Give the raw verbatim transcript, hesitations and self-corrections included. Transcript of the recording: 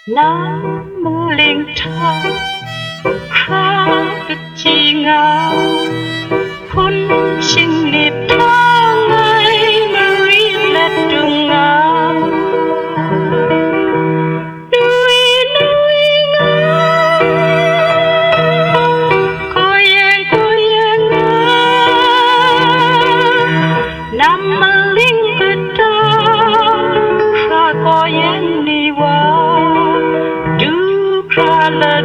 Nang maling hta hkra kaji nga, hpun shingnip htawng ai marit lat dung nga, nwi nwi nga, kawyen kawyen nga, nam maling kata hkra kawyen ni wa, du hkra la